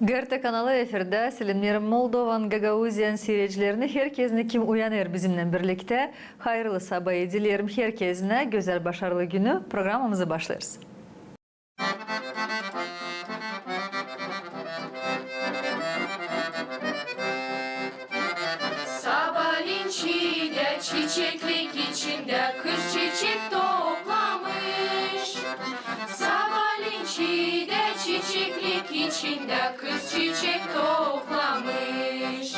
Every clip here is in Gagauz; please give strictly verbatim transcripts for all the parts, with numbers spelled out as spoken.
GRT kanalı efirdä. Selemneerim Moldovanın, Gagauziyanın siiredicilerini, herkezni, kim uyanêr bizimnän birliktä. Hayırlı sabaa dileerim herkeznä, gözäl, başarılı günü. Programamızı başlêêrız. Sabaalän çiidä çiçeklik içindä kız çiçek toplamış. Sabaalän çiidä çiçeklik içindä kız çiçek toplamış.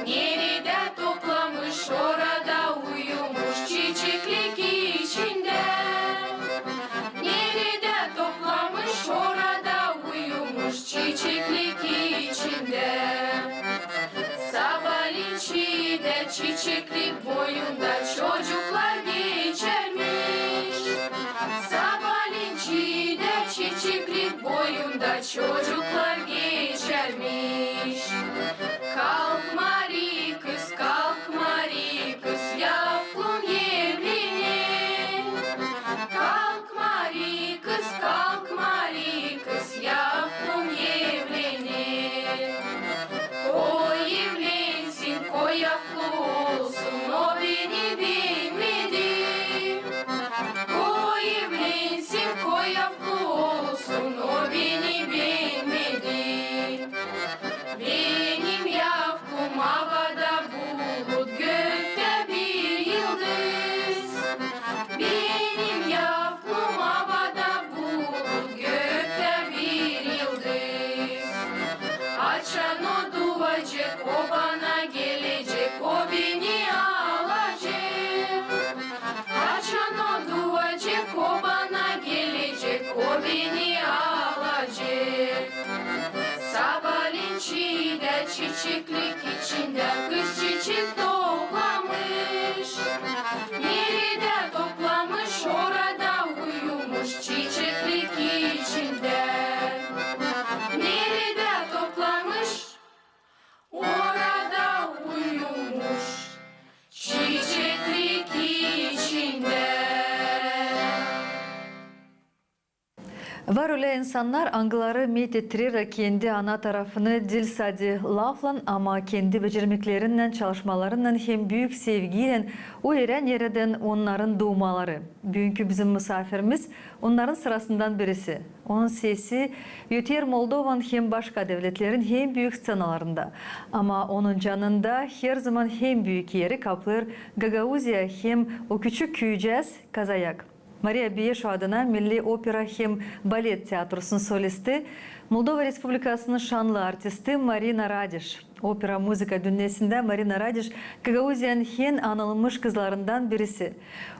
Neredä toplamış, orada uyumuş çiçeklik içindä. Neredä toplamış, orada uyumuş çiçeklik içindä. Sabaalän çiidä çiçeklik boyunda çocuklar geçärmiş. Sabaalän çiidä çiçeklik boyunda çocuklar geçärmiş. Kalk, mari kız, kalk, mari kız, yavklun evlene. Kalk, mari kız, kalk, mari kız, yavklun evlene. Koy evlensin, koy yavklu olsun, o beni beenmedi. Koy evlensin, koy yavklu olsun, o beni beenmedi. Benim yavklum avada bulut, göktä bir yıldız. Benim yavklum avada bulut, göktä bir yıldız. Açan o duacek, o bana gelecek, o beni alacek. Açan o duacek, o bana gelecek, o beni alacek. Sabaalän çiidä çiçeklik içindä kız çiçek toplamış. Neredä toplamış, orada uyumuş çiçeklik içindä. Neredä toplamış, orada uyumuş çiçeklik içindä. Var ölä insannar, angıları metettirer kendi ana tarafını diil sade laflan, ama kendi becermeklerinnän, çalışmalarınnan hem büük sevgiylän o erä, neredän onnarın duumaları. Büünkü bizim musaafirimiz onnarın sırasından birisi. Onun sesi öter Moldovanın hem başka devletlerin hem büük sţenalarında. Ama onun canında herzaman hem büük eri kaplêêr Gagauziya hem o küçük küücääz Kazayak. Mariya Beyeşo adına Milli opera hem balet teatrosunun solisti, Moldova Respublikasının şannı artisti Marina Radiş. Opera muzıka dünnesindä Marina Radiş Gagauziyanın en anılmış kızlarından birisi.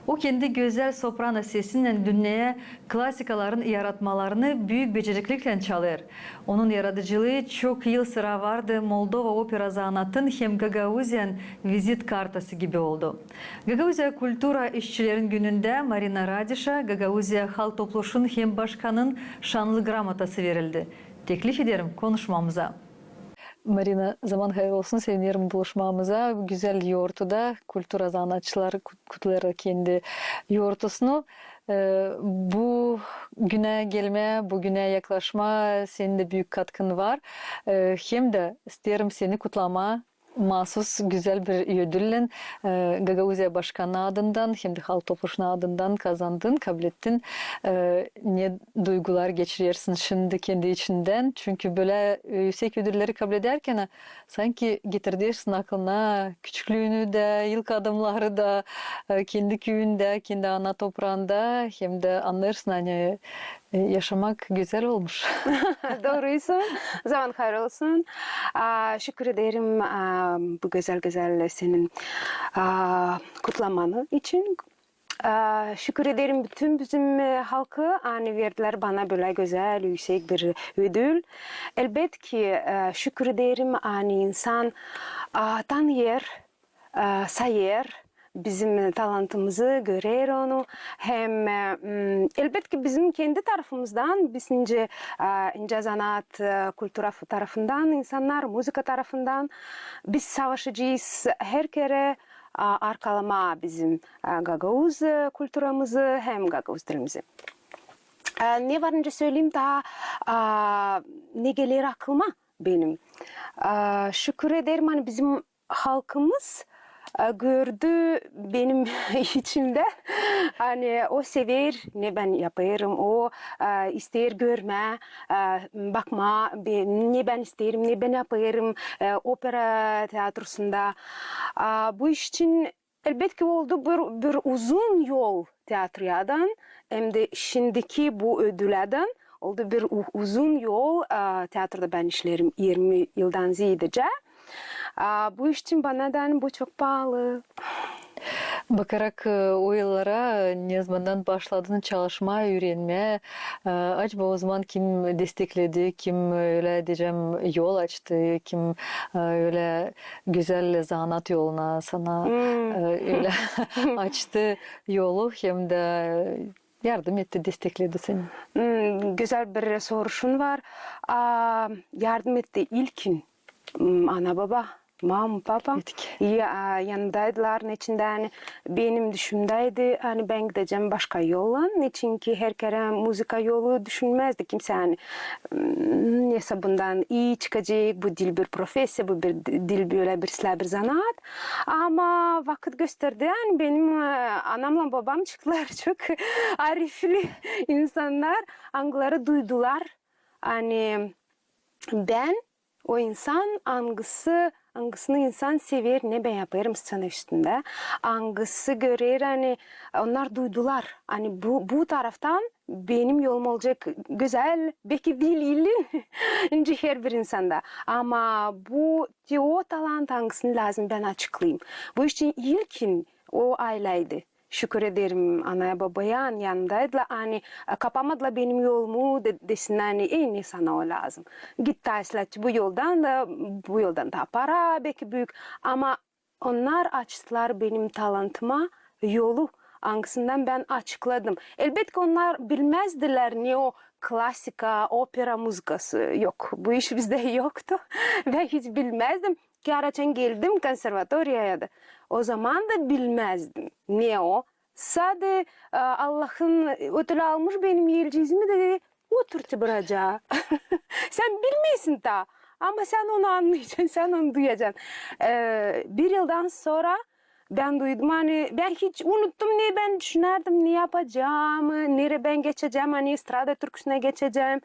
O kendi gözäl soprano sesinnän dünneyä klasikaların yaratmalarını büük becerikliklän çalêr. Onun yaradıcılıı çok yıl sıra vardı Moldova opera zanaatın hem Gagauziyanın vizit kartası gibi oldu. Gagauziya kultura işçilerin günündä Marina Radişa Gagauziya Halk Topluşunun hem başkanın şannı gramotası verildi. Teklif ederim konuşmamıza. Marina, zaman hayır olsun, sevinerim buluşmamıza. Gözäl yortuda kultura zanaatçıları kut-, kutlêêr kendi yortusunu. E, bu günä gelmää, bu günä yaklaşmaa senin dä büük katkın var. E, hem dä isteerim seni kutlamaa maasuz gözäl bir ödüllän, e, Gagauziya başkanı adından hem dä Halk Topluşunun adından kazandın, kablettin. E, ne duygular geçirersin şindi kendi içindän? Çünkü bölä, e, üüsek ödülleri kabledärkän, sanki getirersin aklına küçüklüünü dä, ilk adımları da, e, kendi küüyündä, kendi ana topraanda, hem dä annêêrsın, ani e, yaşamak gözäl olmuş. Doorusu. Zaman hayır olsun. A, şükür ederim, a, bu gözäl, gözäl senin, a, kutlamanı için. A, şükür ederim bütün bizim, e, halkı, ani verdilär bana bölä gözäl, üüsek bir ödül. Elbetki, e, şükür ederim, ani insan, a, tanıyêr, e, sayêr bizim talantımızı, görer onu. Hem, e, m, elbetki bizim kendi tarafımızdan, biz nicä, e, nicä zanaat, e, kultura f-, tarafından insannar, muzıka tarafından biz savaşacez her kerä, a, arkalamaa bizim, e, gagauz, e, kulturamızı hem gagauz dilimizi. e, ne var nicä söleyim taa, a, ne geler aklıma benim. A, şükür ederim, ani bizim halkımız, e, gördü benim içimdä, ani o sever, ne bän yapêrım, o, e, isteer görmää, e, bakmaa, be-, ne bän isteerim, ne bän yapêrım, e, opera teatrusunda. A, bu iş için, elbetki, oldu bir, bir uzun yol teatradan, hem dä şindiki bu ödülädän oldu bir u-, uzun yol, a, teatrda bän işleerim irmi yıldan ziidecä. A, bu iş için bana da, ani, bu çok paalı. Bakarak, e, o yıllara, nezamandan başladın çalışmaa, üürenmää, e, acaba o zaman kim destekledi, kim, ölä deyecäm, yol açtı, kim, e, ölä gözäl zanaat yoluna sana, e, ölä açtı yolu hem dä yardım etti, destekledi seni? Hmm, gözäl bir soruşun var. A, yardım etti ilkin, m, ana-baba, mama, papa. Ya, a, yanımdaydılar, neçin dä, ani, benim düşündäydi, ani, bän gidecäm başka yollan, neçin ki herkerä muzıka yolu düşünmäzdi kimsä, ani, m, nesä bundan ii çıkacek, bu diil bir profesiya, bu bir di-, diil bölä bir islää bir zanaat. Ama vakıt gösterdi, ani, benim, e, anamlan babam çıktılar çok arifli insannar, angıları duydular, ani, bän o insan, angısı, angısını insan sever, ne bän yapêrım sţena üstündä, angısı görer, ani, onnar duydular, ani, bu, bu taraftan benim yolum olacek gözäl, beki diil ilin, nicä herbir insanda. Ama bu te o talant, angısını lääzım bän açıklayım. Bu iş için ilkin o ayleydi. Şükür ederim, ana-baba yan-, yanımdaydılar, ani, e, kapamadılar benim yolumu, de-, desinnär, ani, e, ne sana o lääzım. Git taa islää bu yoldan da, bu yoldan taa para, beki büük. Ama onnar açtılar benim talantıma yolu, angısından bän açıkladım. Elbetki, onnar bilmäzdilär, ne o klasika, opera muzıkası. Yok, bu iş bizdä yoktu. Bän hiç bilmäzdim. Ki araçan geldim konservatoriyaya da, o zaman da bilmäzdim, ne o. Sade, e, Allahın ötülä almış benim elcizimi dä dedi, otur te buracıı. Sän bilmeersin taa, ama sän onu annayacan, sän onu duyacan. E, bir yıldan sora bän duydum, ani, bän hiç unuttum, ne bän düşünärdim, ne yapacam, nereyi bän geçecäm, ani, estrada türküsünä geçecäm.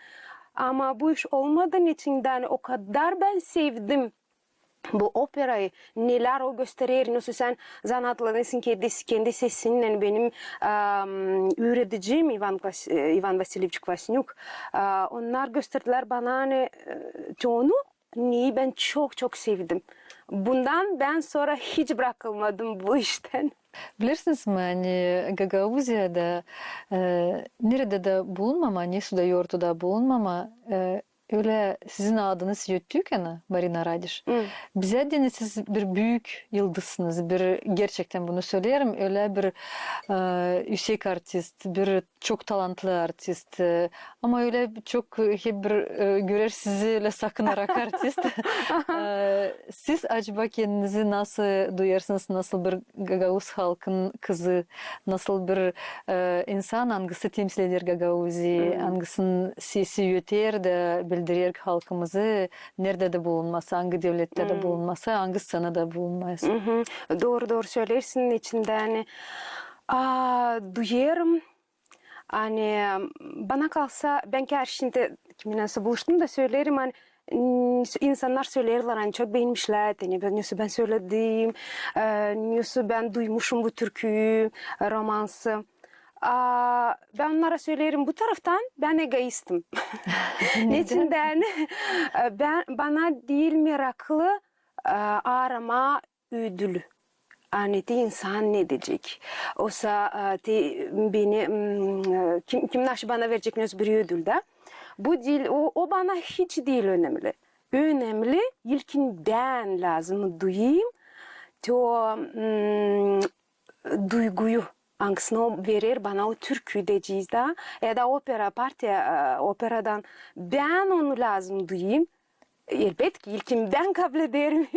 Ama bu iş olmadı, neçin dä, ani, o kadar bän sevdim bu operayı, nelär o gösterer, nasıl sän zanaatlanêrsın kendi, kendi sesinnän. Benim, am, üüredicim İvan Vas-, e, İvan Vasilyevç Kvasnük, a, onnar gösterdilär bana, ani, e, te onu, neyi bän çok-çok sevdim. Bundan bän sora hiç brakılmadım bu iştän. Bilersiniz mi, ani Gagauziyada, e, neredä dä bulunmama, ani suda yortuda bulunmama, e, ölä sizin adınız ötüykan, Marina Radiş. Bizä deyni siz bir büük yıldızsınız, bir, gerçektän bunu söleerim, ölä bir, e, üüsek artist, bir çok talantlı artist, e, ama ölä çok, e, hep bir, e, görer sizi ölä sakınarak artist. E, siz acaba kendinizi nasıl duyêrsınız, nasıl bir gagauz halkın kızı, nasıl bir, e, insan, angısı temsil eder Gagauziya, angısının sesi öter dä bildirer halkımızı, neredä dä bulunmasa, angı devlettä dä bulunmasa, angı sţenada bulunmasa. Dooru, dooru söleersin, içindä, ani, a, duyêrım, ani, bana kalsa, bän ki şindi kiminänsä buluştum da söleerim, ani, m, insannar söleerlär, ani çok beenmişlär, te ne bän, nesoy bän söledim, e, nesoy bän duymuşum bu türküyü, romansı. A, bän onnara söleerim, bu taraftan bän egoistim. Neçin dä, ani, e, bän, bana diil meraklı, e, arama ödülü. Ani te insan ne deyecek? Osa, e, te beni, m, e, kim, kim naşey bana verecek nesoy bir ödül dä? Bu diil, o, o bana hiç diil önemli. Önemli, ilkin bän lääzım duyayım te o, m, duyguyu, angısını o verer bana o türkü deyecez dä, ya da opera, partiya, e, operadan. Bän onu lääzım duyayım. Elbetki, ilkin bän kablederim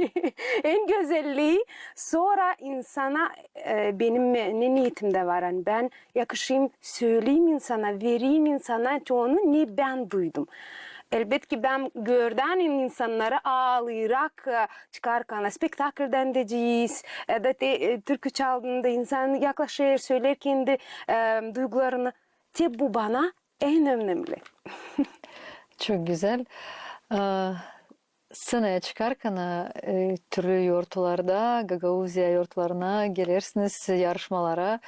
en gözellii, sora insana, e, benim ne, ne niyetimdä var, ani bän yakışayım, söleyim insana, vereyim insana onu, ne bän duydum. Elbetki, bän gördüm insannarı aalayrak, e, çıkarkana, spektakldän deyecez, ya da te, e, türkü çaldıında insan yaklaşêr, söleer kendi, e, duygularını. Te bu bana en önemli. Çok gözäl. A, sţenaya çıkarkana, e, türlü yortularda, Gagauziya yortularına gelersiniz, yarışmalara.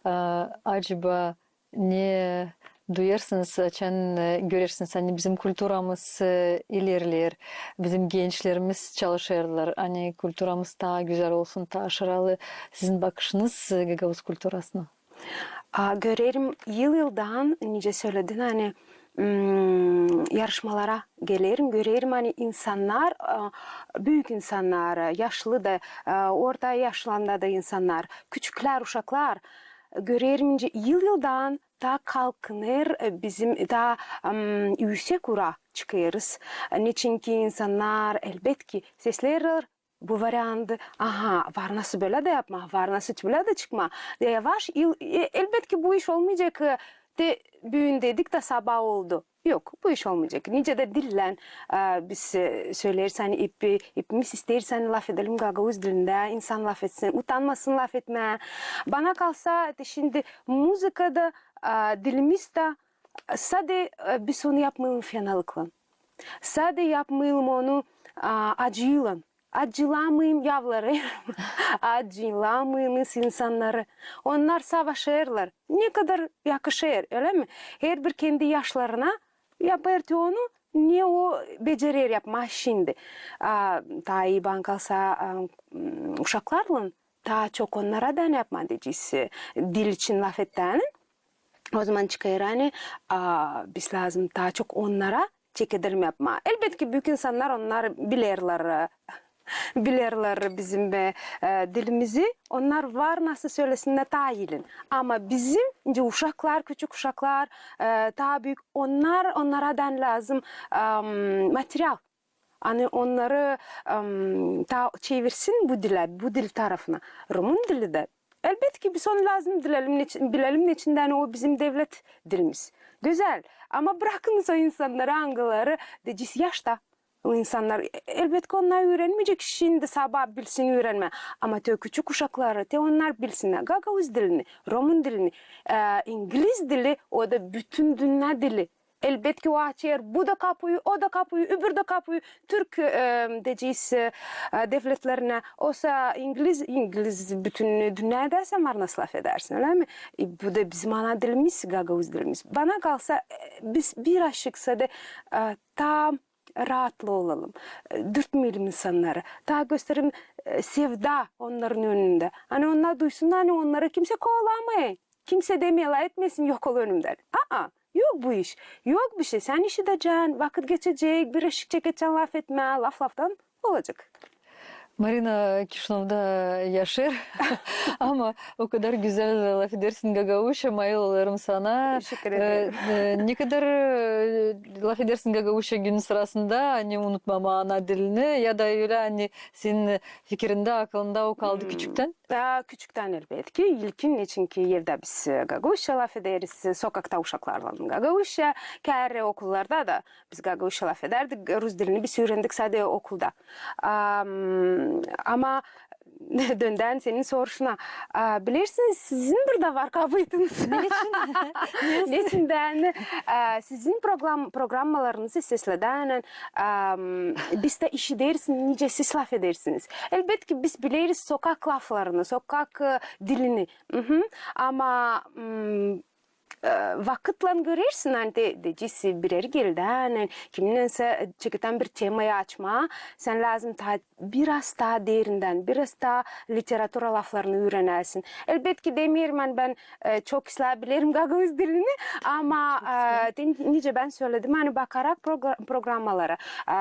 A, acaba ne duyarsınız, açan, e, görersiniz, ani bizim kulturamız, e, ilerleer, bizim gençlerimiz çalışêrlar, ani kulturamız taa gözäl olsun, taa şaralı. Sizin bakışınız, e, gagauz kulturasına? A, görerim yıl-yıldan, nicä söledin, ani, mm, yarışmalara gelerim, görerim, ani insannar, a, büük insannar, yaşlı da, a, orta yaşlarında da insannar, küçüklär, uşaklar, görerim, nicä yıl-yıldan taa kalkınêr, e, bizim taa, am, üüsek ura çıkêrız. Neçinki insannar, elbetki, sesleerlär bu variantı. Aha, var nasıl bölä dä yapmaa, var nasıl bölä dä çıkmaa. E, yavaş, il-, e, elbetki, bu iş olmayacek, e, te büün dedik da sabaa oldu. Yok, bu iş olmayacek. Nicä dä dillän, e, biz, e, söleeriz, ani ep-, epimiz isteeriz, ani lafedelim gagauz dilindä, insan lafetsin, utanmasın lafetmää. Bana kalsa, te şindi muzıkada, e, dilimiz dä, sade, e, biz onu yapmayalım fenalıklan. Sade yapmayalım onu, a, acıylan. Acılamayım, yalvarêrım. Acılamayınız insannarı. Onnar savaşêrlar. Ne kadar yakışêr, ölä mi? Herbir kendi yaşlarına yapêr te onu, ne o becerer yapmaa şindi. A, taa ii bana kalsa, a, m, uşaklarlan, taa çok onnara da ne yapmaa deyecez, e, dil için lafetmää. O zaman çıkêr, ani, a, biz lääzım taa çok onnara çekedelim yapmaa. Elbetki, büük insannar, onnar bilerlär, e, bilerlär bizim, e, e, dilimizi. Onnar var nasıl sölesinnär taa ilin. Ama bizim, nicä uşaklar, küçük uşaklar, e, taa büük, onnar, onnara da lääzım, am, material. Ani onnarı, am, taa çevirsin bu dilä, bu dil tarafına. Rumun dili dä. Elbetki, biz onu lääzım bilelim, neçin, bilelim, neçin dä, ani o bizim devlet dilimiz. Gözäl. Ama brakınız o insannarı, angıları, deyecez, yaşta o insannar, e, elbetki, onnar üürenmeyecek şindi sabaa bilsin üürenmää. Ama te küçük uşakları, te onnar bilsinnär gagauz dilini, rumun dilini, e, ingiliz dili, o da bütün dünnä dili. Elbetki, o açêr bu da kapuyu, o da kapuyu, öbür dä kapuyu, türk, e, deyecez, e, devletlerinä. Osa ingiliz, ingiliz bütün dünnedä sän var nasıl lafedersin, ölä mi? E, bu da bizim ana dilimiz, gagauz dilimiz. Bana kalsa, e, biz birazcık sade, e, taa raatlı olalım, e, dürtmeyelim insannarı, taa gösterelim, e, sevda onnarın önündä. Ani onnar duysunnar, ani onnarı kimsey kovalamêêr. Kimsey demeer, lafetmesin, yok ol önümdän. Aa, yok bu iş. Yok bişey. Sän işidecän, vakıt geçecek, birazcık çekecän lafetmää, laf laftan olacek. Marina Kişinövda yaşêêr, ama o kadar gözäl lafedersin gagauzça, mayıl olêrım sana. Teşekkür ederim. E, e, ne kadar, e, lafedersin gagauzça günün sırasında, ani unutmamaa ana dilini, ya da ölä, ani senin fikirindä, akılında o kaldı küçüktän? Aa, küçüktän, elbetki. İlkin, neçinki evdä biz, e, gagauzça lafederiz, e, sokakta uşaklarlan gagauzça, kärä okullarda da biz gagauzça lafedärdik, rus dilini biz üürendik sade okulda. Am, ama döndän senin soruşuna, a, bilersiniz, sizin burada var kabıytınız. Neçin? Neçin dä, ani, a, sizin program-, programmalarınızı sesledän, am, biz dä işideriz, nicä siz lafedersiniz. Elbetki, biz bileriz sokak laflarını, sokak, e, dilini. Mhm. Ama, mm, e, vakıtlan görersin, ani te, deyecez, bireri geldän, ani kiminnänsä çeketän bir temayı açmaa, sän lääzım taa, biraz taa derindän, biraz taa literatura laflarını üürenäsin. Elbetki, demeerim, ani bän, e, çok islää bilerim gagauz dilini, ama, e, te, nicä bän söledim, ani bakarak progra-, programmalara, e,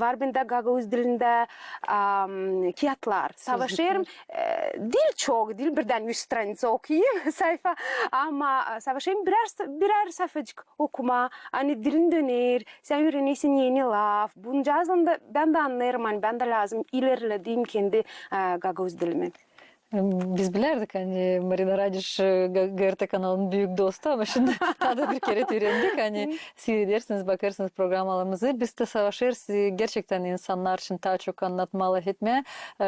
var bendä gagauz dilindä, e, kiyatlar, savaşêrım, e, diil çok, diil birdän üz stranica okuyayım, sayfa, ama, e, başlayım birär, birär safhacık okuma, ani dilin döner, sän üürenersin eni laf. Buncazlan da bän dä annêêrım, ani bän dä lääzım ilerledeyim kendi, e, gagauz dilimi. Biz bilärdik, ani Marina Radiş, e, G-, GRT kanalının büük dostu, ama şindi taa da bir kerä üürendik, ani siiredersiniz, bakêrsınız programmalarımızı. Biz dä savaşêrız, e, gerçektän insannar için taa çok annatmaa, lafetmää, e,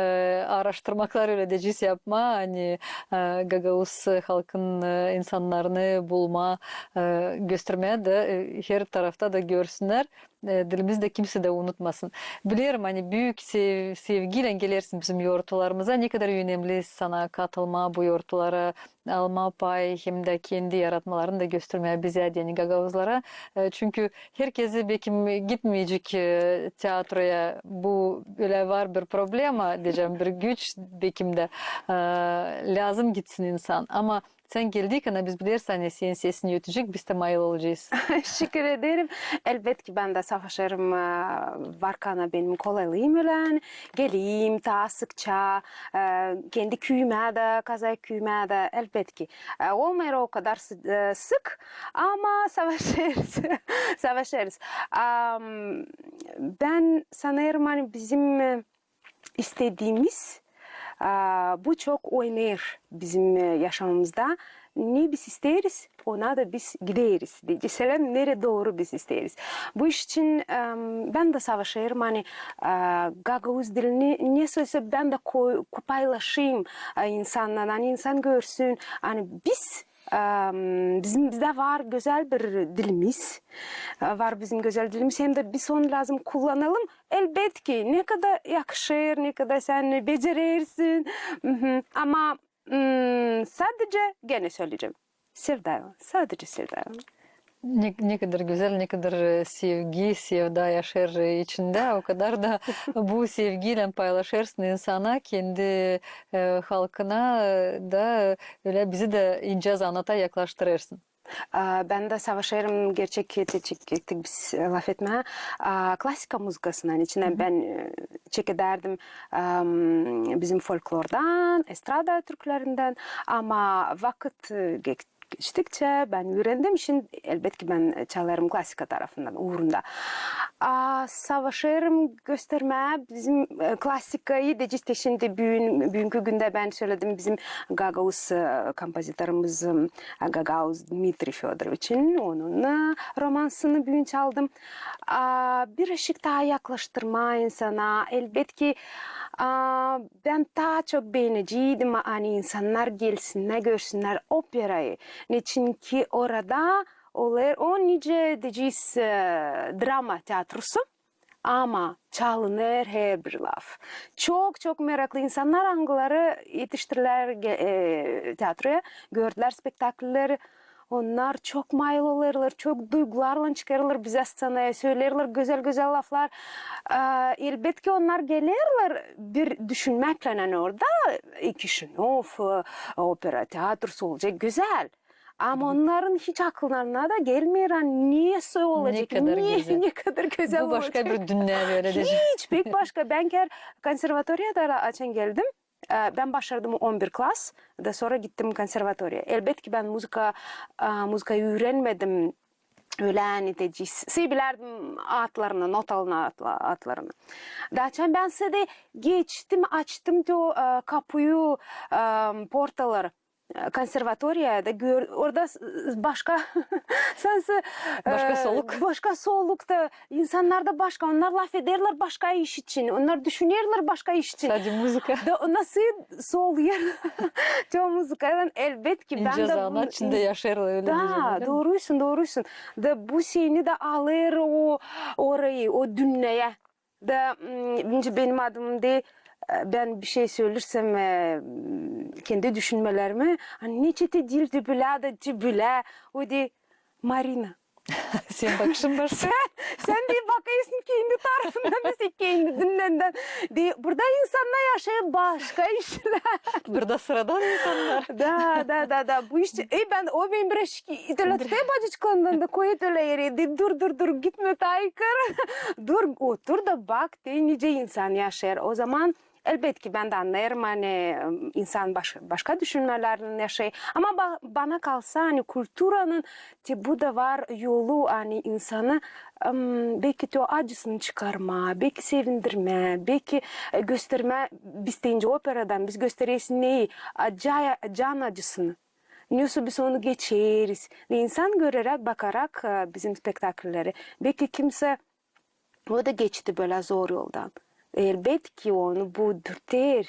aaraştırmaklar, ölä deyecez, yapmaa, ani, e, gagauz halkın, e, insannarını bulmaa, e, göstermää da, e, her tarafta da görsünnär. E, dilimizi dä kimsey dä unutmasın. Bilerim, ani büük sev-, sevgiylän gelersin bizim yortularımıza. Ne kadar önemli sana katılmaa bu yortulara, almaa pay, hem dä kendi yaratmalarını da göstermää bizä, deyni gagauzlara. E, çünkü herkezi bekim gitmeyecek, e, teatroya. Bu ölä var bir problema, deyecäm, bir güç bekim dä. E, lääzım gitsin insan. Ama sän geldiykän, biz bileriz, ani senin sesin ötecek, biz dä mayıl olacez. Şükür ederim. Elbetki, bän dä savaşêrım, e, var kana benim kolaylıım ölän. Geleyim taa sıkça, e, kendi küüyümä dä, kazayak küüyümä dä, elbetki. E, olmêêr o kadar sı-, e, sık, ama savaşêrız. Savaşêrız. Am, bän sanêrım, ani bizim, e, istediimiz, a, bu çok oynêêr bizim, e, yaşamamızda. Ne biz isteeriz, ona da biz gideriz. Deyecäm, neredä dooru biz isteeriz. Bu iş için, em, bän dä savaşêrım, ani, a, gagauz dilini nesoysa bän dä ko-, ko-, paylaşayım, a, insannan, ani insan görsün, ani biz, em, bizim, bizdä var gözäl bir dilimiz, a, var bizim gözäl dilimiz, hem dä biz onu lääzım kullanalım. Elbetki, ne kadar yakışêr, ne kadar sän becerersin. Mhm. Ama, mm, sadecä, genä söleyecäm, sevdaylan, sadecä sevdaylan. Ne, ne kadar gözäl, ne kadar, e, sevgi, sevda yaşêêr, e, içindä, o kadar da bu sevgiylän paylaşêrsın insana, kendi, e, halkına, e, da ölä bizi dä incä zanaata yaklaştırêrsın. A, bän dä savaşêrım, gerçek, etecek, ettik biz, e, lafetmää. A, klasika muzıkasını, ani içindän bän, e, çekedärdim, em, bizim folklordan, estrada türkülerindän. Ama vakıt, e, geç-, geçtikçä bän üürendim, şindi, elbetki, bän çalêrım klasika tarafından, uurunda. A, savaşêrım göstermää bizim, e, klasikayı, deyecez, te şindi büün-, büünkü gündä bän söledim, bizim gagauz, e, kompozitorumuz, e, gagauz Dmitriy Födoroviçin, onun, e, romansını büün çaldım. A, bir ışık taa yaklaştırmaa insana, elbetki, a, bän taa çok beeneceydim, ani insannar gelsinnär, görsünnär operayı. Neçinki orada olêr o nicä, deyecez, e, drama teatrosu. Ama çalınêr herbir laf. Çok-çok meraklı insannar, angıları etiştirilär ge-, e, teatroya, gördülär spektaklleri. Onnar çok mayıl olêrlar, çok duygularlan çıkêrlar bizä sţenaya, söleerlär gözäl-gözäl laflar. E, elbetki, onnar gelerlär bir düşünmäklän, ani orada Kişinöv, e, opera teatrosu olacek gözäl. Ama onnarın hiç akıllarına da gelmeer, ani nesoy olacek, ne kadar gözäl, ne kadar gözäl olacek. Bu başka bir dünnä, ölä deyecäm. Hiç, pek başka. Bän kär konservatoriyada açan geldim, e, bän başardım on bir klas, da sora gittim konservatoriya. Elbetki, bän muzıka, e, muzıkayı üürenmedim ölä, ani deyecez, sey bilärdim adlarını, notaların adla-, adlarını. Da açan bän sade geçtim, açtım te o, e, kapuyu, e, portaları, e, konservatoriyaya da gör-, orada s-, s-, başka, sansı, e, başka soluk. Başka soluk da, insannar da başka, onnar lafederlär başka iş için, onnar düşünerlär başka iş için. Sade muzıka. Da nasıl soluyor te o muzıkaylan, elbetki, bän dä... İncä zanaat içindä yaşêêrlar, ölä deyecäm. Da, dooruysun, dooruysun. Da bu seni dä alêr o, orayı, o dünneya. Da, m, nicä benim adım deyni, e, bän bir şey söleersem, e, m, kendi düşünmelerimi, ani nicä te diil dibülä da dibülä, o deyni Marina. Senin bakışın başka. Sän, sän deyni bakêrsın kendi tarafından da, sän kendi dünnändän. Deyni, burada insannar yaşêêr başka işlär. Burada sıradan insannar. Da, da, da, da. Bu iş, e, bän, o beni biraz şiki-, iteletti bacıçkından da, koydu ölä erä. Deyni, dur, dur, dur, gitme, taykır. Dur, otur da bak, deyni, nicä insan yaşêêr. O zaman Elbetki, bän dä annêêrım, ani insan baş-, başka düşünmälerlän yaşêêr. Ama ba-, bana kalsa, ani kulturanın te bu da var yolu, ani insanı, em, beki te o acısını çıkarmaa, beki sevindirmää, beki, e, göstermää, biz te nicä operadan biz göstereyiz neyi, aca-, can acısını. Nesoy biz onu geçeriz. Ve insan göreräk, bakarak, e, bizim spektaklleri, beki kimsä o da geçti bölä zor yoldan. Elbetki, onu bu dürter.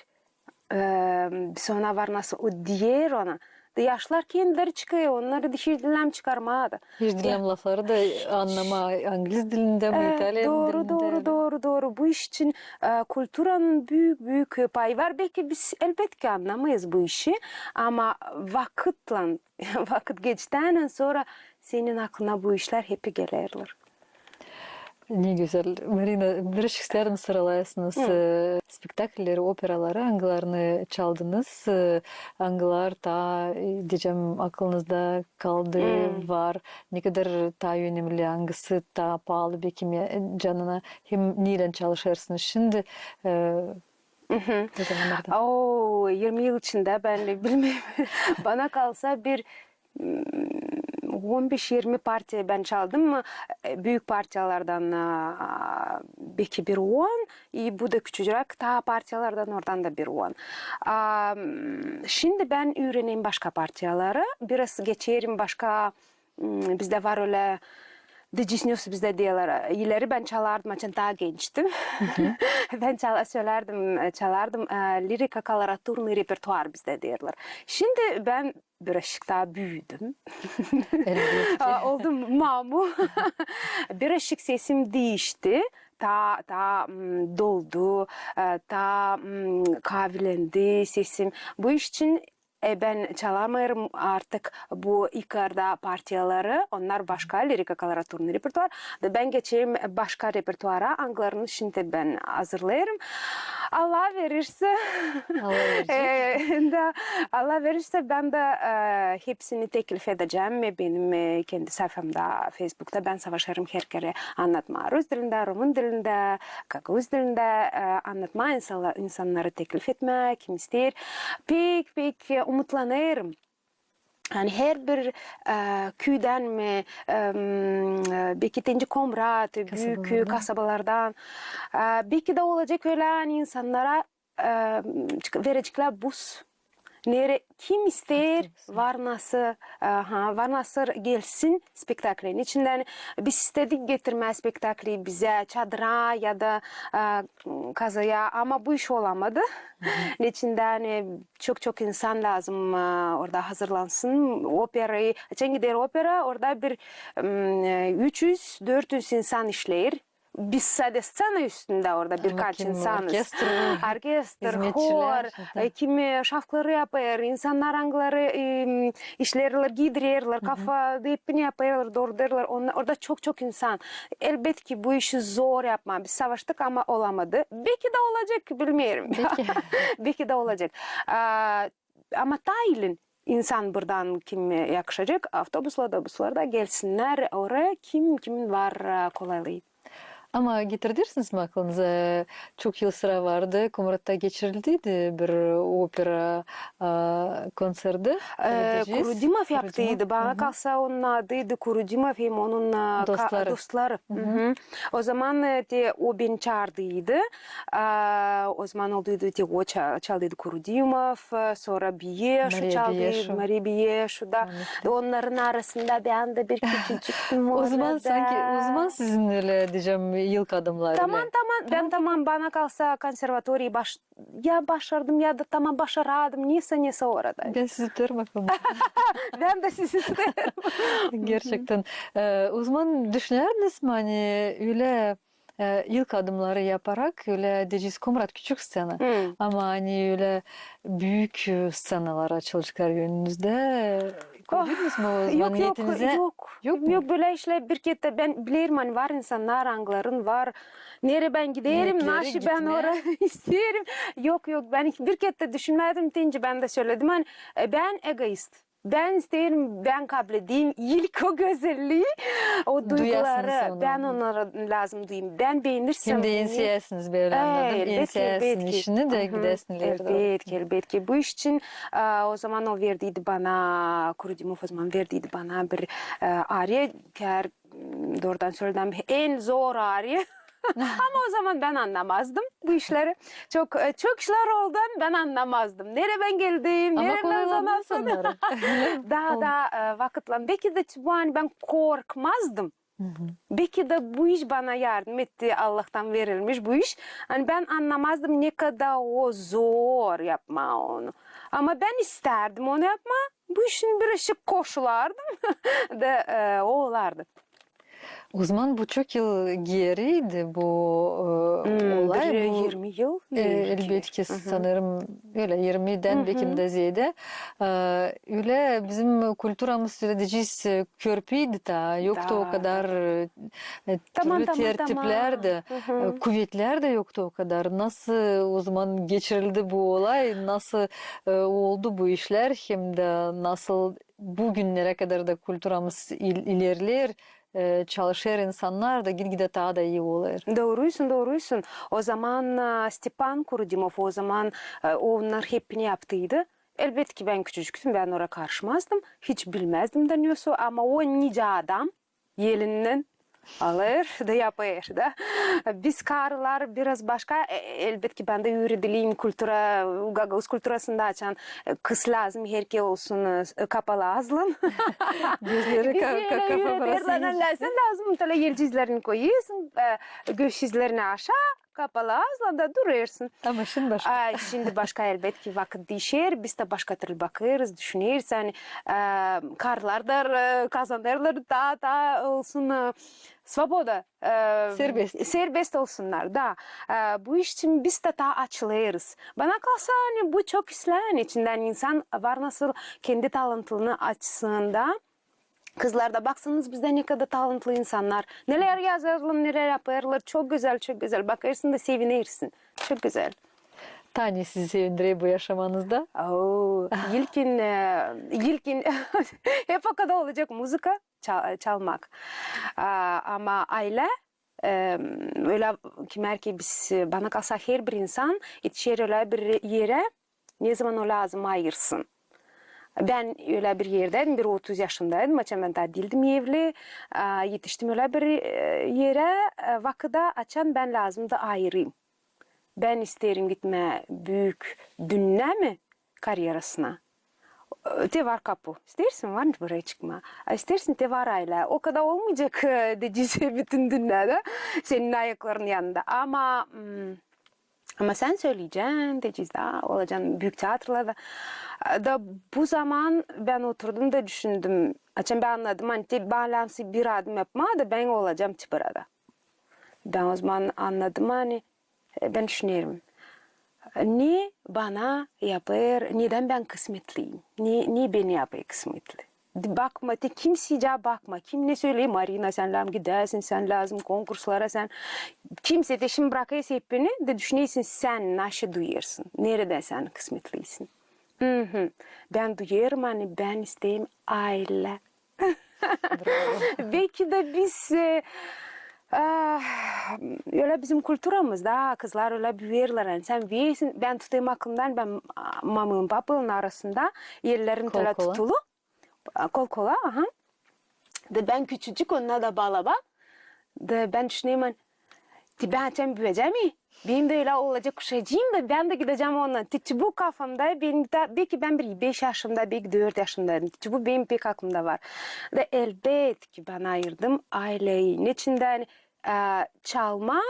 E, biz ona var nasıl, o deer ona. Da yaşlar kendileri çıkêr, onnarı da hiç dilemää çıkarmaa da. Hiç dilemää lafları da annamaa, angliz dilindä mi, italyan dilindä mi. Dooru, dooru, dooru. Bu iş için, e, kulturanın büük, büük payı var. Beki biz elbetki annamêêrız bu işi, ama vakıtlan, vakıt geçtännän sora senin aklına bu işlär hepi gelerlär. Ne gözäl. Marina, bir iş isteerim, sıralayasınız, e, spektaklleri, operaları, angılarını çaldınız, e, angılar taa, e, deyecäm, aklınızda kaldı, var. Ne kadar taa önemli, angısı taa paalı beki mi canına, hem neylän çalışêrsınız şindi, e, o zamanlarda? Oo, irmi yıl içindä bän bilmeerim. Bana kalsa bir, mm, on beş irmi partiya bän çaldım. E, büük partiyalardan, a, beki bir on, i bu da küçücüräk taa partiyalardan, oradan da bir on. A, mm, şindi bän üürenerim başka partiyaları, biraz geçerim başka, mm, bizdä var ölä, diciznyos bizdä deerlär. İleri bän çalardım, açan taa gençtim. Bän çala-, sölärdim, çalardım, e, lirika-koloratunnıy repertuar bizdä deerlär. Şindi bän birazcık taa büüdüm. Elbetki. A, oldum mamu. Birazcık sesim diişti. Taa, taa, mm, doldu, e, taa, mm, kaavilendi sesim. Bu iş için, e, bän çalamêêrım artık bu ilk arada partiyaları. Onnar başka, lirika-koloratunnıy repertuar. Da bän geçerim başka repertuara, angılarını şindi bän hazırlêêrım. Allah verirsä. Allah verirsä. E, da, Allah verirsä, bän dä, e, hepsini teklif edecäm. E, benim, e, kendi saifamda Feysbukta bän savaşêrım herkerä annatmaa rus dilindä, rumın dilindä, gagauz dilindä, e, annatmaa insanla-, insannarı teklif etmää, kim isteer. Pek, pek, e, umutlanêrım. Yani herbir, e, küüdän mi, e, m, e, beki te nicä Komrat, büük kasabalardan, e, beki dä olacek ölä, ani insannara, e, çık-, vereceklär bus. Neredä kim isteer, var nasıl, aha, var nasıl gelsin spektaklerin içindä. Biz istedik getirmää spektakli bizä, çadıra ya da, e, kazaya, ama bu iş olamadı. Neçin dä, ani çok-çok insan lääzım, e, orada hazırlansın. Operayı, açan gider opera, orada bir, m, e, üç üz, dört üz insan işleer. Biz sade scena üstündä orada birkaç insanız. Orkestr, hor, e, kimi şafları yapêr, insannar, angıları, e, işleerlär, giidirerlär, kafa depini yapêrlar, doorudêrlar. Orada çok-çok insan. Elbetki, bu işi zor yapmaa. Biz savaştık, ama olamadı. Beki dä olacek, bilmeerim. Beki dä olacek. A, ama taa iilin insan buradan kim yakışacek, avtobusla, otobuslarda gelsinnär oraya, kim, kimin var, a, kolaylıı. Ama getirdirsiniz mi aklınıza, çok yıl sıra vardı, Komratta geçirildiydi bir opera, a, konserti. E, Kurudimov yaptıydı. Bana kalsa, onun adıydı Kurudimov hem onun, a, dostları. O zaman, e, te o beni çaardıydı. A, o zaman olduydı te o ça-, çaldıydı Kurudimov, e, sora Biyeşu çaldıydı, Mariya Biyeşu da. Onnarın arasında bän dä bir küçücüktüm orada. O zaman sanki uzman sizin ölä, deyecäm, ilk adımnar ölä. Taman, taman. Bän taman, bana kalsa, konservatoriyayı baş-, ya başardım, ya da taman başaradım. Nesä, nesä orada. Bän sizi öperim. Bän dä sizi öperim. Gerçektän. E, o zaman düşünärdiniz mi, ani ölä e, ilk adımnarı yaparak, ölä deyecez, Komrat küçük scena. Ama ani ölä büük, e, scenalar açılaceklar önünüzdä. Gördünüz mü o zaman niyetinizä? Yok, yok, yok, bölä işlär bir kerä dä, bän bilerim, ani var insannar, angıların var. Neredä bän giderim, naşey bän orayı isteerim. Yok, yok, bän bir kerä dä düşünmedim, deyni bän dä söledim, ani, e, bän egoist. Bän isteerim, bän kabledeyim ilk o gözellii, o duyguları. Bän onnarı lääzım duyayım. Bän beenirsem... Hem dä enseyäsiniz, bän annadım, enseyäsiniz işini dä gidäsin ileri dooru. Elbetki, elbetki. Bu iş için, e, o zaman o verdiydi bana, Kurudimov o zaman verdiydi bana bir, e, ariya, kär, m, doorudan söleerim, en zor ariya. Ama o zaman bän annamazdım bu işleri. Çok, e, çok işlär oldu, bän annamazdım. Neredän geldim, neredän... Daa, daa, e, vakıtlan. Beki dä bu, ani bän korkmazdım. Beki dä bu iş bana yardım etti, Allahtan verilmiş bu iş. Ani bän annamazdım, ne kadar o zor yapmaa onu. Ama bän istärdim onu yapmaa. Bu işin bir işi koşulardım da, e, o olardı. O zaman bu çok yıl geeriydi bu, e, olay. Bir irmi yıl. Elbetki, sanêrım, ölä irmidän bekim dä zeedä. E, ölä bizim kulturamız, ölä deyecez, e, körpeydi taa, yoktu o kadar, e, türlü tertiplär dä, e, kuvetlär dä yoktu o kadar. Nasıl o zaman geçirildi bu olay, nasıl, e, oldu bu işlär, hem dä nasıl bu günnerä kadar da kulturamız il-, ilerleer, e, çalışêr insannar da gitgidä taa da ii olêr. Doorusun, doorusun. O zaman, e, Stepan Kurudimov, o zaman, e, onnar hepsini yaptıydı. Elbetki, bän küçücüktüm, bän oraya karışmazdım. Hiç bilmäzdim dä ne o, ama o nicä adam elindän alêr da yapêr da. Biz, karılar, biraz başka, e, elbetki, bän dä üüredildim kultura, gagauz kulturasında, açan, e, kız lääzım herkezi olsun, e, kapalı aazlan. Gözleri ka-, ka-, kapalı aazlan. Lääzım, elcizlerini koyêrsın, e, göz izlerini aşaa, kapalı aazlan da durêrsın. Ama şindi başka. A, şindi başka, elbetki, vakıt diişer, biz dä başka türlü bakêrız, düşüneriz, ani, e, karılar da, e, kazanêrlar, taa, taa olsun, e, svoboda, e, serbest, serbest olsunnar da. E, bu iş için biz dä taa açılêrız. Bana kalsa, ani bu çok islää, ani içindän insan var nasıl kendi talantlını açsın da. Kızlar da, baksanız, bizdä ne kadar talantlı insannar. Nelär yazêrlar, nelär yapêrlar. Çok gözäl, çok gözäl. Bakêrsın da sevinersin. Çok gözäl. Taa ne sizi sevindirer bu yaşamanızda? Oo, ilkin, e, ilkin hep o kadar olacek muzıka, ça-, çalmak. A, ama aylä, e, ölä, kimär ki biz, bana kalsa, herbir insan etişer ölä bir erä, ne zaman o lääzım ayırsın. Bän ölä bir erdä, bir otuz yaşındaydım, açan bän taa diildim evli, a, etiştim ölä bir, e, erä, e, vakıda, açan bän lääzımdı ayırayım. Bän isteerim gitmää büük dünnä mi karyerasına. E, te var kapu. İsteersin, var buraya çıkmaa. A isteersin, te var aylä. O kadar olmayacek, e, deyecez, bütün dünnedä senin ayaklarının yanında. Ama, mm, ama sän söleyecän, deyecez, da, olacan büük teatrlarda. Da bu zaman bän oturdum da düşündüm. Açan bän annadım, ani te bana lääzım bir adım yapmaa da bän olacam te burada. Bän o zaman annadım, ani, e, bän düşünerim, ne bana yapêr, nedän bän kısmetliyim, ne, ne beni yapêr kısmetli. Bakma, te kimseycä bakma, kim ne söley, Marina, sän lääzım gidäsin, sän lääzım konkurslara, sän, kimsey, te şindi brakêrsin hepsini da düşünersin, sän naşı duyêrsın, neredä sän kısmetliysin. Bän duyêrım, ani bän isteerim aylä. Beki dä biz, e, a, ölä bizim kulturamızda kızlar ölä büüyerlär, ani sän büüyersin, bän tutêrım aklımdan, bän, a, mamamın, papamın arasında ellerim tölä tutulu. A, kol-kola, aha. Da bän küçücük, onnar da balaban. Da bän düşünerim, ani, te bän açan büüyecäm, e, benim dä ölä olacek uşacıım da bän dä gidecäm onunnan. Te bu kafamda, benim dä, beki bän bir beş yaşımda, beki dört yaşımda, te bu benim pek aklımda var. Da elbetki bän ayırdım ayleyi. Neçin dä, ani, e, çalmaa,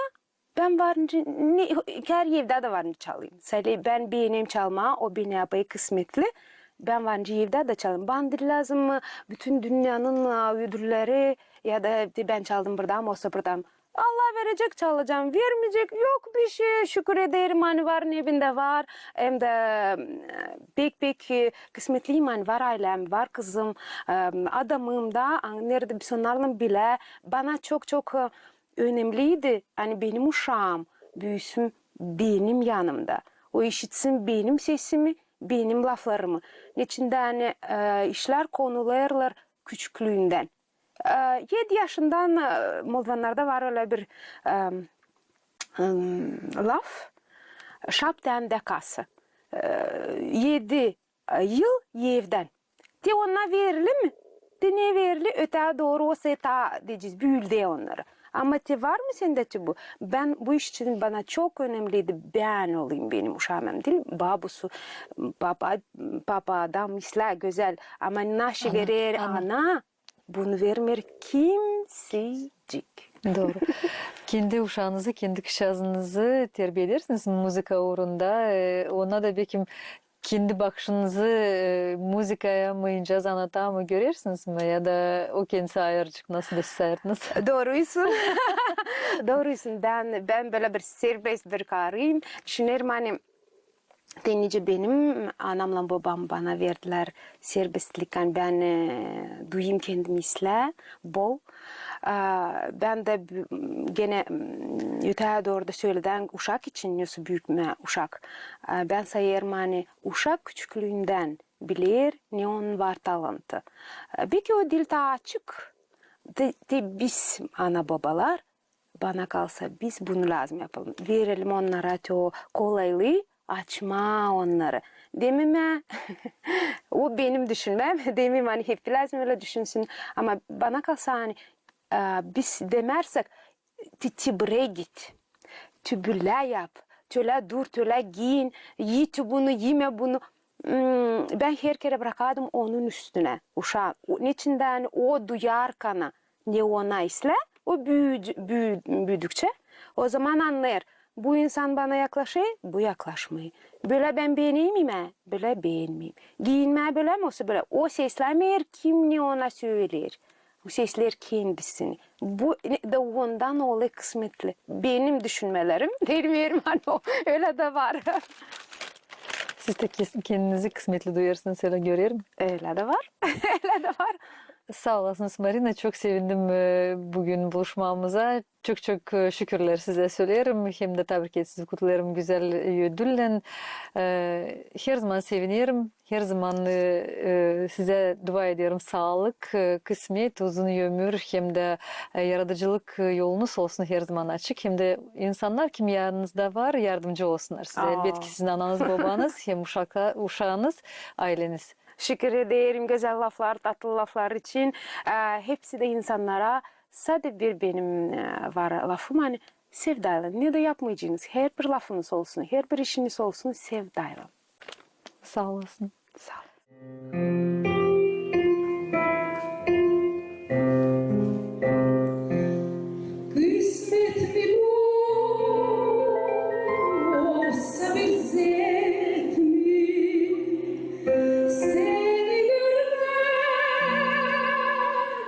bän varınca, ne, kär evdä dä varınca çalêrım. Sade bän beenerim çalmaa, o beni yapêr kısmetli. Bän varınca evdä dä çalêrım. Bana diil lääzım bütün dünnenin, a, ödülleri ya da te bän çaldım burada mı, osa burada mı. Allah verecek, çalacam, vermeyecek, yok bişey, şükür ederim, ani var, ne bendä var. Hem dä, e, pek-pek, e, kısmetliyim, ani var aylem, var kızım, e, adamım da, a, neredä biz onnarlan bilä. Bana çok-çok, e, önemliydi, ani benim uşaam büüsün benim yanımda. O işitsin benim sesimi, benim laflarımı. Neçin dä ani, e, işlär konularlar küçüklüündän. E, edi yaşından, e, moldvanlarda var ölä bir, e, m, laf, şap dän dä kası. E, edi, e, yıl evdän. Te ona verli mi? Te ne verli, ötää dooru o seta deyeciz, büüldä onnarı. Ama te var mı sendä te bu? Bän bu iş için bana çok önemliydi, bän olayım benim uşaam, diil babusu, papa, papa adam islää gözäl, ama naşı verer ana, bunu vermeer kimsecik. Dooru. Kendi uşaanızı, kendi kızçaazınızı terbiedersiniz muzıka uurunda, e, ona da bekim kendi bakışınızı, e, muzıkaya mı, incä zanaata mı görersiniz mi? Ya da o kendisi ayıracek, nasıl da siz ayırdınız? Doorusun. Doorusun. Bän, bän bölä bir serbest bir karıyım. Düşünerim, ani te nicä benim anamlan bobam bana verdilär serbestlik, ani bän, e, duyayım kendimi islää, bol. A, bän dä bü-, genä, m, ötää dooru da söledän uşak için, nasıl büümää uşak. A, bän sayêrım, ani uşak küçüklüündän biler, ne onun var talantı. A, beki o diil taa açık, te, te biz, ana-bobalar, bana kalsa, biz bunu lääzım yapalım. Verelim onnara te o kolaylıı açmaa onnarı. Demeyim, o benim düşünmäm, demeyim, ani hep lääzım ölä düşünsün. Ama bana kalsa, ani, e, biz demärsek, te, te börä git, te bölä yap, te ölä dur, te ölä giyin, ii te bunu, imä bunu. M, bän herkerä brakardım onun üstünä uşaa. O, neçin dä ani o duyêr kana, ne ona islää, o büü-, büü-, büüdükçä, o zaman annêêr, bu insan bana yaklaşêr, bu yaklaşmêêr. Bölä bän beeneyim imää, bölä beenmeyim. Giinmää bölä mi olsun, bölä. O seslämeer, kim ne ona söleer. O sesleer kendisini. Bu ne, da ondan olêr kısmetli. Benim düşünmelerim, deyerim, ani o, ölä dä var. Siz dä kes-, kendinizi kısmetli duyêrsınız, ölä görerim. Ölä dä var. Ölä dä var. Saa olasınız, Marina. Çok sevindim, e, büün buluşmamıza. Çok-çok, e, şükürlär sizä söleerim. Hem dä tabrikleerim sizi, kutlêêrım gözäl, e, ödüllän. E, herzaman sevinerim. Herzaman, e, e, sizä dua ederim saalık, e, kısmet, uzun ömür, hem dä, e, yaradıcılık, e, yolunuz olsun herzaman açık. Hem dä insannar, kim yanınızda var, yardımcı olsunnar sizä. Aa. Elbetki, sizin ananız, bobanız, hem uşaka-, uşaanız, ayleniz. Şükür ederim gözäl laflar, tatlı laflar için. E, hepsi dä insannara sade bir benim, e, var lafım, ani sevdaylan. Ne dä yapmaycınız, herbir lafınız olsun, herbir işiniz olsun, sevdaylan. Saa olasın. Saa ol. Kısmet mi bu, osa bir zet mi? Seni görmää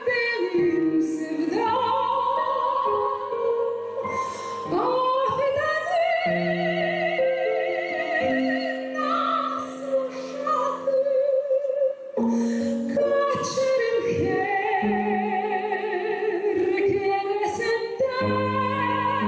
benim sevdam. Ah, eda, nasıl şadım, kaçêrım herkerä sendän.